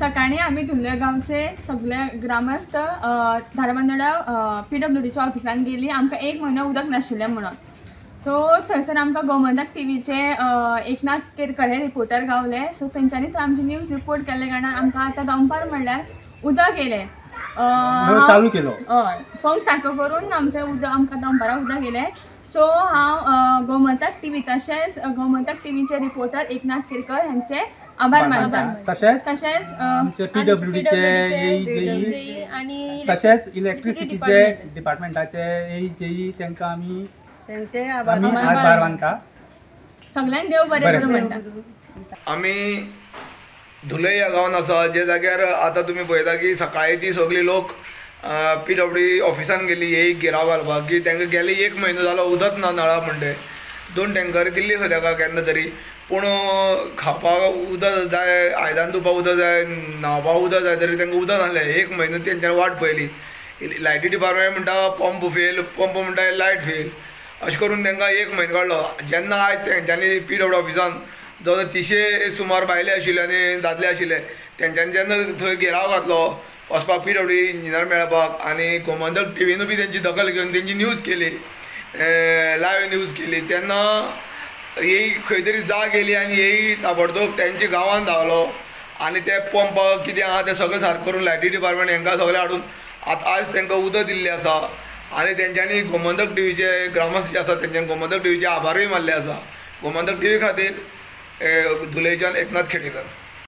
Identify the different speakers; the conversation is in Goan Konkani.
Speaker 1: सकाळीं आमी धुल्ले गांवचे सगळे ग्रामस्थ धारबांदोडा PWDच्या ऑफिसान गेली. आमकां एक म्हयनो उदक नाशिल्लें म्हणून. सो थंयसर आमकां गोमंतक टीव्हीचे एकनाथ केरकर हे रिपोर्टर गावले. सो तेंच्यांनी थंय आमची न्यूज रिपोर्ट केल्ले कारणान आमकां आतां दनपार म्हणल्यार उदक येयलें.
Speaker 2: चालू केलो,
Speaker 1: हय, पंप सारको करून आमचें उदक आमकां दनपारां उदक येयलें. सो हांव गोमंतक टीव्ही तशेंच गोमंतक टीव्हीचे रिपोर्टर एकनाथ केरकर हांचे आभार मानता.
Speaker 2: तशेंच
Speaker 1: तशेंच
Speaker 2: आमचे PWDचे
Speaker 3: आनी
Speaker 2: तशेंच इलेक्ट्रिसिटीचे डिपार्टमेंटाचे AEJE तांकां आमी आभार मानता.
Speaker 1: सगळ्यांक देव बरें करूं म्हणटा.
Speaker 4: आमी धुले ह्या गांवांत आसा, जे जाग्यार आतां तुमी पळयता की सकाळी ती सगळी लोक PWD ऑफिसान गेली एक घेराव घालपाक की तांकां गेले एक म्हयनो जालो उदक ना नळा म्हणटे. 2 टँकर दिल्ली खंय ताका केन्ना तरी, पूण खावपाक उदक जाय, आयदन धुवपाक उदक जाय, न्हांवपाक उदक जाय, तरी तांकां उदक नासलें. एक म्हयनो तेंच्यांनी वाट पळयली. लायटी डिपार्टमेंट म्हणटा पंप फेल, पंप म्हणटा लायट फेल, अशें करून तांकां एक म्हयनो काडलो. जेन्ना आयज तेंच्यांनी PWD ऑफिसान जवळ 300 सुमार बायले आशिल्ले आनी दादले आशिल्ले, तेंच्यांनी जेन्ना थंय घेराव घातलो वचपाक PWD engineer मेळपाक आनी गोमंतक टीव्हीनूय बी तेंची दखल घेवन तेंची न्यूज केली, लायव्ह न्यूज केली, तेन्ना ही खंय तरी जाग येयली आनी ही ताबडतोब तेंच्या गांवांत धांवलो आनी ते पंप कितें आहा तें सगळें सारकें करून लायटी डिपार्टमेंट हेंकां सगळें हाडून आतां आयज तेंकां उदक दिल्लें आसा. आनी तेंच्यांनी गोमंतक टीव्हीचे ग्रामस्थ जे आसा तेंच्यांनी गोमंतक टीव्हीचे आभारूय मानले आसा. गोमंतक टीव्ही खातीर धुलेच्यान एकनाथ खेडेकर.